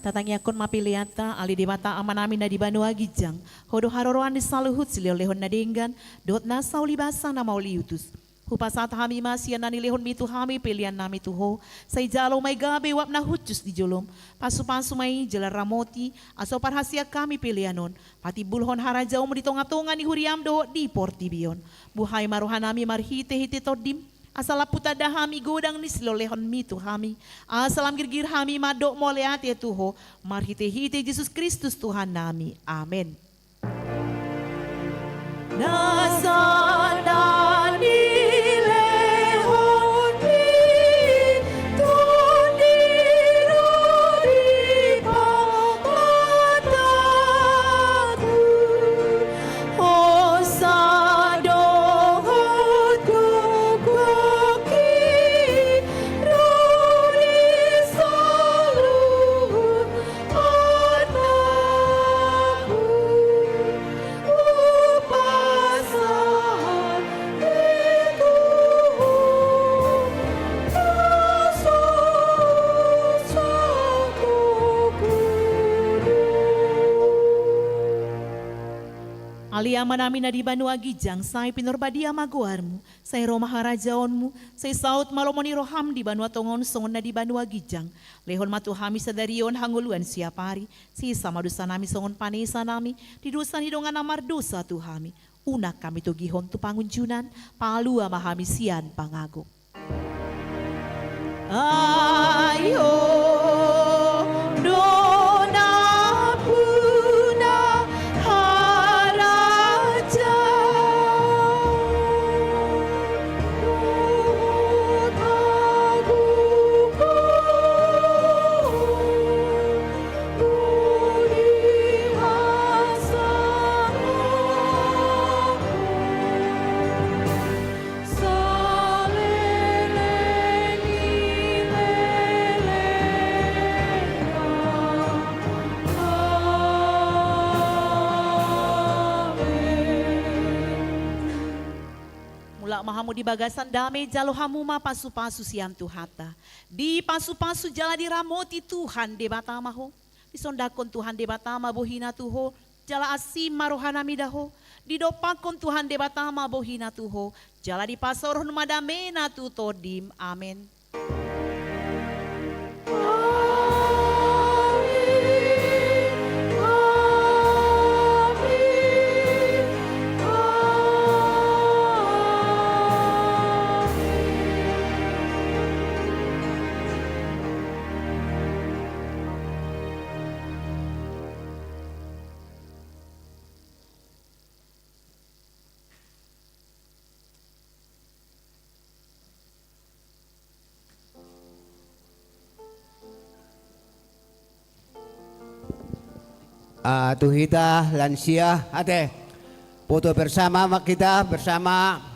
Tatangiangkon ma peleanta. Ale Debata Amanami na di banua ginjang, Ho do haroroan ni saluhut silehonlehon na denggan dohot na saulibasa na mauliutus. Hupasahat hami ma sian na nilehonMi tu hami peleannami tu Ho. Sai jalo ma i gabe uap na hushus di joloM. Pasupasu ma i jala ramoti, asa huparhaseang hami pelean on patimbulhon harajaonMu di tongatonga ni huriaM dohot di portibi on. Buhai ma rohanami marhitehite TondiM, asa lam tanda hami godang ni silehonlehonMi tu hami, asa lam girgir hami mandok mauliate tu Ho, marhitehite Jesus Kristus Tuhannami. Amen. Na sada nilehonMi Tondi ro di pamataku, hosa dohot gokgok i ro di saluhut artangku. Hupasahat i tu Ho, na so sangkotku do. Ale Amanami na di banua ginjang, sai pinarbadia ma goarMu, sai ro ma harajaonMu, sai saut ma lomo ni rohaM di banua tonga on songon na di banua ginjang. Lehon ma tu hami sadari on hangoluan siapari, sesa ma dosanami songon panesanami di dosa ni dongan na mardosa tu hami. Unang hami togihon tu pangunjunan, palua ma hami sian pangago. Ai Ho do nampuna harajaon dohot hagogoon, budi hasangapon saleleng ni lelengna. Amen. Mulak ma hamu di bagasan dame, jalo hamu ma pasupasu sian Tuhanta. Dipasupasu jala diramoti Tuhan Debata ma ho. Disondangkon Tuhan Debata ma bohiNa tu ho, jala asi ma rohanami da ho. Didompakkon Tuhan Debata ma bohiNa tu ho, jala dipasaorhon ma dameNa tu tondim. Amen. Amen. Amen. Amen. Ah, tu hita lansia, ate. Foto bersama ma hita, bersama.